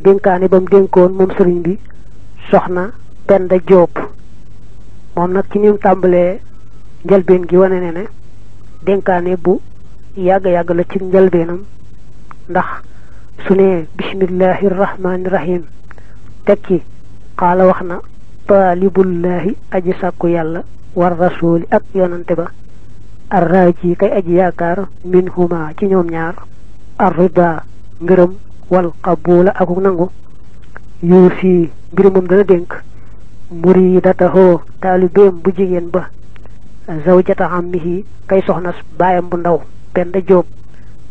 dénkaane ba mu dénkoon moom sëriñ bi soxna Penda Jóob moom nag ci ni mu tàmbalee njëlbeen gi wane ne dénkaane bu yàgg-yàgg la ci njëlbeenam ndax su ne bismillahi rahmaani rahim tekki xaala wax na taalibullahi aji sàkku yàlla war rasuuli ak yonante ba arraaji kay aji yaakaar minhuma ci ñoom ñaar arrida ngërëm wal qabuula ak nangu yuur fii mbir moom dana dénk muridatahoo taalibeem bu jigéen ba zawjata ammihi kay soxnas baayam bu ndaw Penda Jóob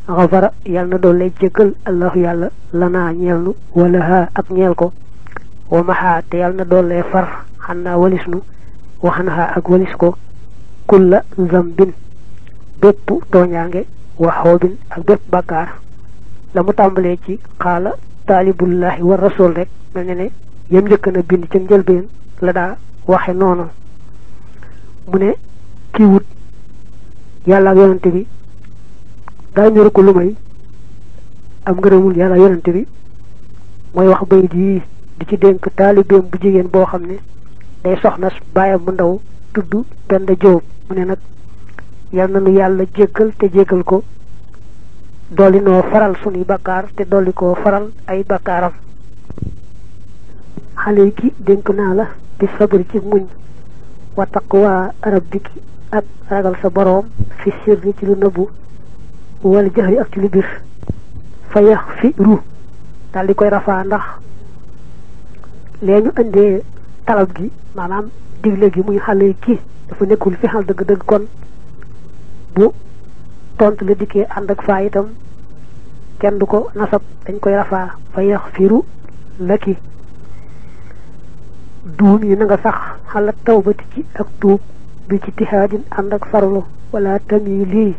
xafara yàlla na doon lay jéggal allahu yàlla lanaa ñeel nu wala haa ak ñeel ko wa maxaa te yàlla na doon lay far xannaa walis nu waxan haa ak walis ko kulla zambin bépp tooñaange wa xoobin ak bépp bàkkaar la mu tàmbalee ci xaala taalibullahi wa rasul rek mel ne yam njëkk na bind ca njëlbeen la daa waxe noonu mu ne kii wut yàlla ak yonante bi daa ñoru ko lu may am ngërëmul yàlla ak yonante bi mooy wax bayit yi di ci dénk taalibeem bu jigéen boo xam ne day soxnas baayam bu ndaw tudd Penda Jóob mu ne nag yal na nu yàlla jéggal te jéggal ko dolli noo faral sunuy bakkaar te dolli koo faral ay bakkaaram xale ki dénk naa la bi sabri ci muñ wa taqwa rabbiki ak ragal sa boroom fi sirri ci lu nëbbu wala jahri ak ci lu bir fa yax fi ru daal di koy rafaa ndax lee ñu indee talab gi maanaam digle gi muy xale ki dafa nekkul fi xal dëgg-dëgg kon bu tontu la dikkee ànd ak faa itam kenn du ko nasab dañ koy rafaa fa yax firu laki duum yi na nga sax xalaat tawbati ci ak tuub bi ci tihaadin ànd ak farlu wala tami lii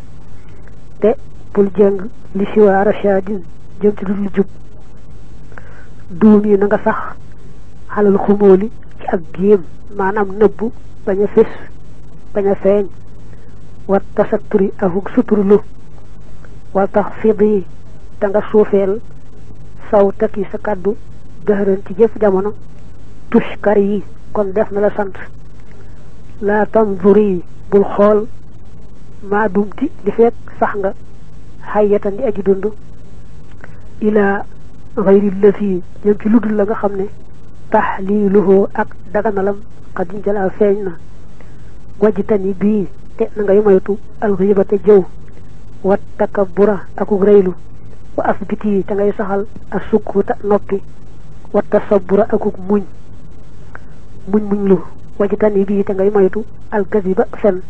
te bul jëng li siwaa rashadin jëm ci lu jub duum yi na nga sax xalal xumóoli ci ak géem maanaam nëbbu bañ a fés bañ a feeñ wat tasatturi akuk suturlu wal tax fidi te nga suufeel saw takki sa kàddu dëxëran ci jëf jamono tushkar yi kon def na la sant laa tanzuri bul xool maa dumti di fekk sax nga xayyatan di aji dund ilaa xayri lati jëm ci ludul la nga xam ne tahliluhu ak daganalam xadin jalaa feeñ na wajtani bii te na ngay moytu alxibata jëw wat takabura akuk reylu wa asbiti te ngay saxal a sukkuta noppi wat tasabura akuk muñ lu wajtani bii te ngay moytu alkasiba fen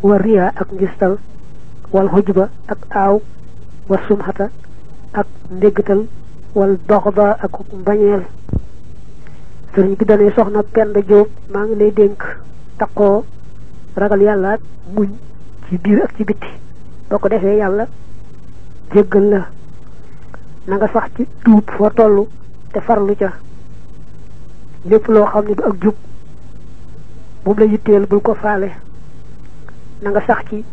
wa riya ak ngistal wal xujba ak aaw wa sumxata ak ndéggatal wal doxda akuk mbañeel sëriñ bi danay soxna Penda Jóob maa ngi lay dénk taqoo ragal yàlla ak muñ ci biir ak ci bitti boo ko defee yàlla jéggal la na nga sax ci tuub foo toll te farlu ca lépp loo xam ne du ak jub moom la yitteel bul ko faale na nga sax ci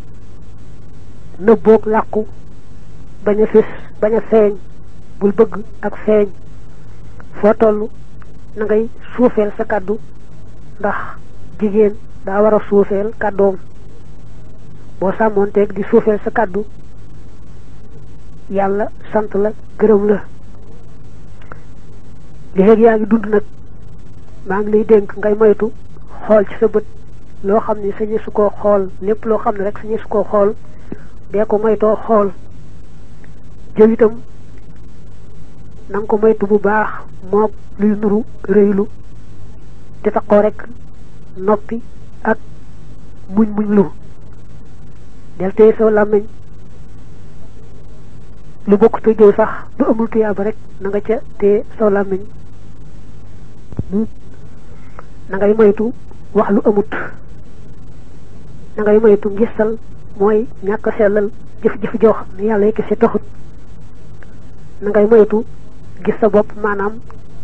nëbboog làqu bañ a fés bañ a feeñ bul bëgg ak feeñ foo toll na ngay suufeel sa kàddu ndax jigéen daa war a suufeel kàddoom boo sàmmoonteeg di suufeel sa kàddu yàlla sant la gërëm la léegi yaa ngi dund nag maa ngi lay dénk ngay moytu xool ci sa bët loo xam ne sañu su koo xool lépp loo xam ne rek sañu su koo xool dee ko moytoo xool jëw itam na nga ko moytu bu baax mook luy nuru rëylu te taxoo rek noppi ak muñ lu del téye sa làmmiñ lu bokk te jëw sax du amul tuyaaba rek na nga ca téye sa làmmiñ na ngay moytu wax lu amut na ngay moytu ngistal mooy ñàkk sellal jëf-jëf joo xam ne yàlla yëkk si taxut na ngay moytu gis sa bopp maanaam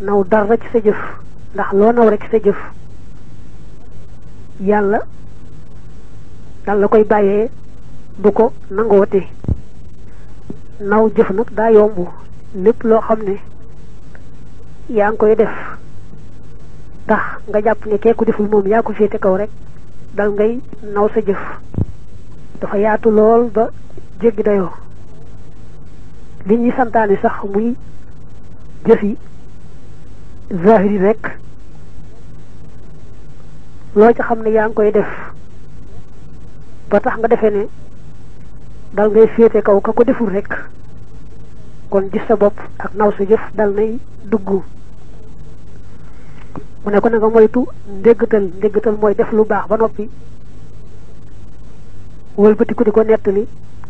naw dara ci sa jëf ndax loo naw rek ci sa jëf yàlla dal la koy bàyyee du ko nangoote naw jëf nag daa yomb lépp loo xam ne yaa ngi koy def tax nga jàpp ne kee ko deful moom yaa ko féete kaw rek dal ngay naw sa jëf dafa yaatu lool ba jéggi dayoo li ñuy santaani sax muy jëfi zahiri rek loo ci xam ne yaa ngi koy def ba tax nga defee ne dal ngay féete kaw ka ko deful rek kon gis sa bopp ak naw sa jëf dal nay dugg mu ne ko na nga moytu ndéggatal mooy def lu baax ba noppi wëlbatiku di ko nettali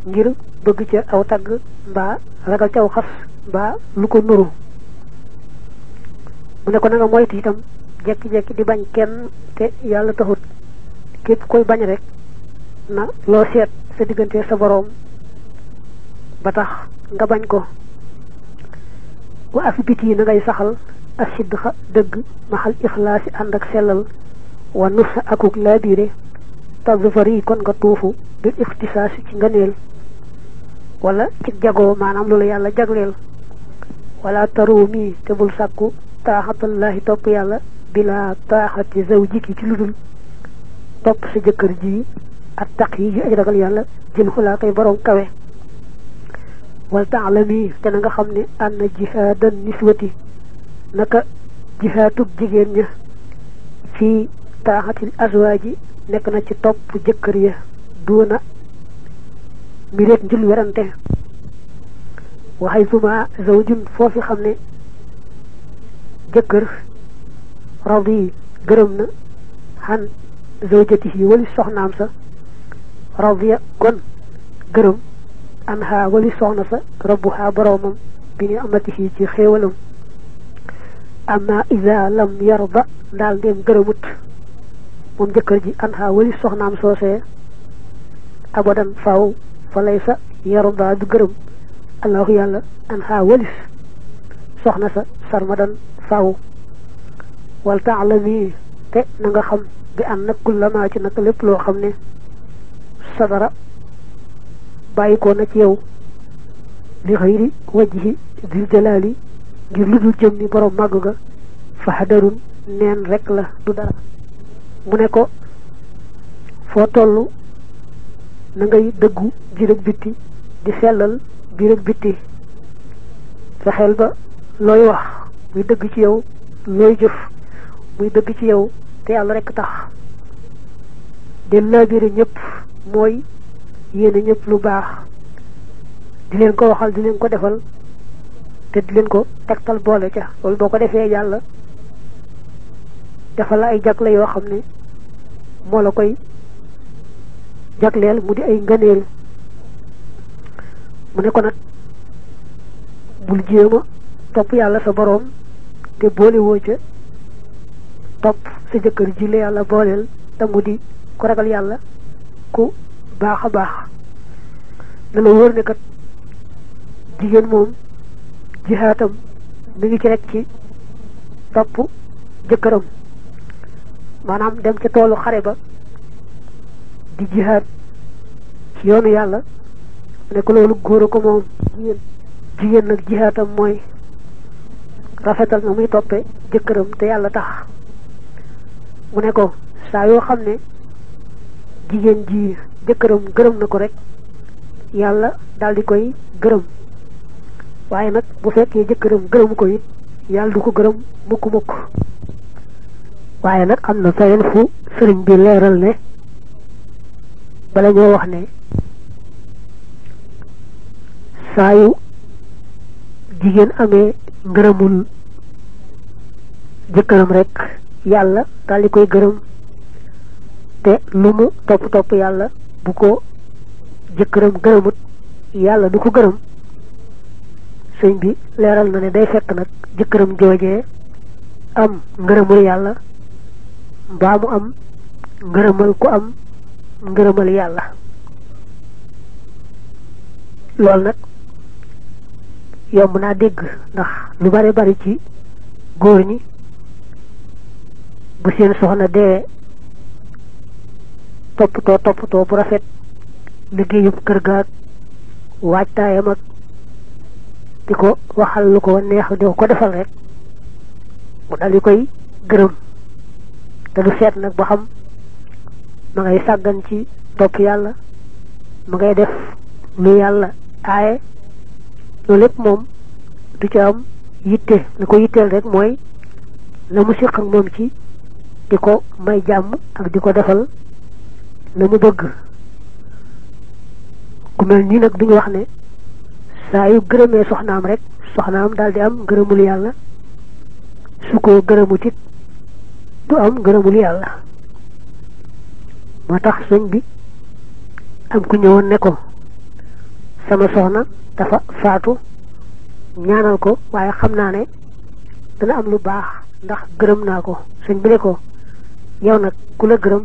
ngir bëgg ca aw tagg mbaa ragal ca aw xas mbaa lu ko nuru mu ne ko na nga moytu itam jekki-jekki di bañ kenn te yàlla taxut képp koy bañ rek na loo seet sa diggante sa boroom ba tax nga bañ ko wa afibit yi na ngay saxal asidxa dëgg maxal ixlaasi ànd ak sellal wa nusa akuk laabiire tazfari kon nga tuufu bil ixtisaasi ci ngëneel wala ci jagoo maanaam loolu yàlla jagleel wala tarumi te bul sàkku taaxatallahi topp yàlla bila taaxati zawjiki ci ludul topp sa jëkkër ji ak taq yi ji aj ragal yàlla jën xulaa koy borom kawe wal taalami te na nga xam ne ànd jihaadan niswati naka jihaatub jigéen ña fii taaxatil azwaaji nekk na ci topp jëkkër ya duuna mi réet njul werante waxay suma zawjun foofi xam ne jëkkër radi gërëm na xan zawjatihi wali soxnaam sa radiya kon gërëm anha wali soxna sa rabbuha boroomam bi ni amatihi ci xéewalam amma iza lam yarda daal dem gërëmut moom jëkkër ji anha wali soxnaam soosee abadan faaw fa lay sa yarda du gërëm allahu yàlla anha walis soxna sa sarmadan faaw wal taalami te na nga xam bi an nag kullama ci nag lépp loo xam ne sadara bàyyi ko na ci yow li xëyri wajhi dil jalaali ngir lu dul jëm ni borom màgg ga faxdarun neen rek la du dara mu ne ko foo toll na ngay dëggu biir ak bitti di sellal biir ak bitti fexeel ba looy wax muy dëgg ci yow looy jëf muy dëgg ci yow te yàlla rek tax del laabire ñëpp mooy yéene ñëpp lu baax di leen ko waxal di leen ko defal te di leen ko tegtal boole ca loolu boo ko defee yàlla defal la ay jagle yoo xam ne moo la koy jagleel mu di ay ngëneel mu ne ko nag bul jéema topp yàlla sa boroom te boole woo ca topp sa jëkkër ji la yàlla booleel te mu di ku ragal yàlla ku baax a baax na la wóor ne kat jigéen moom jihaatam mi ngi ci rek ci topp jëkkëram maanaam dem ca toolu xare ba di jihaat ci yoonu yàlla ne ko loolu góor a ko moom jigéen nag jihaatam mooy rafetal na muy toppe jëkkëram te yàlla tax mu ne ko saa yoo xam ne jigéen ji jëkkëram gërëm na ko rek yàlla daal di koy gërëm waaye nag bu fekkee jëkkëram gërëmu ko it yàlla du ko gërëm mukk waaye nag am na feneen fu sëriñ bi leeral ne bala ñoo wax ne saa yu jigéen amee ngërëmul jëkkëram rek yàlla daal di koy gërëm te lu mu topp yàlla bu ko jëkkëram gërëmut yàlla du ko gërëm sëñ bi leeral na ne day fekk nag jëkkëram joojee am ngërëmul yàlla mbaa mu am ngërëmal ku am ngërëmal yàlla loolu nag yomb naa dégg ndax lu bari ci góor ñi bu seen soxna dee toppatoo bu rafet liggéeyub kër gaag waajtaayam ak di ko waxal lu ko neex di ko defal rek mu dal di koy gërëm te du seet nag ba xam ma ngay sàggan ci topp yàlla ma ngay def lu yàlla aaye loolu lépp moom du ci am yitte la ko yitteel rek mooy la mu siq ak moom ci di ko may jàmm ak di ko defal la mu bëgg ku mel nii nag duñu wax ne saa yu gërëmee soxnaam rek soxnaam daal di am gërëmul yàlla su ko gërëmut it du am gërëmul yàlla moo tax sëñ bi am ku ñëwoon ne ko sama soxna dafa faatu ñaanal ko waaye xam naa ne dana am lu baax ndax gërëm naa ko sëñ bi ne ko yow nag ku la gërëm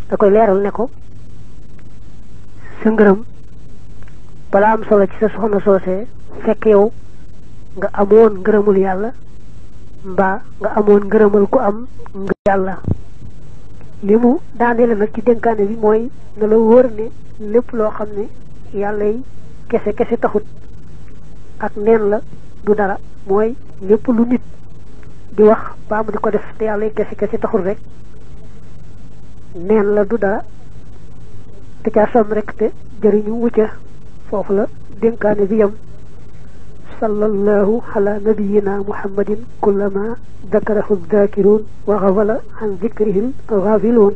da koy leeral ne ko sa ngërëm bala am solo ci sa soxna soosee fekk yow nga amoon ngërëmul yàlla mbaa nga amoon ngërëmal ku am nga yàlla li mu daanele nag ci dénkaane bi mooy na la wóor ne lépp loo xam ne yàlla yi kese taxut ak neen la du dara mooy lépp lu nit di wax baa mu di ko def te yàlla yi kese taxut rek neen la du dara te caa som rek te jëriñu wucca foofu la dénkaane bi yam sallallahu ala nabiyina muhammadin kullama dakarahu dhakiruun wa ghafala an dhikrihil ghafiluun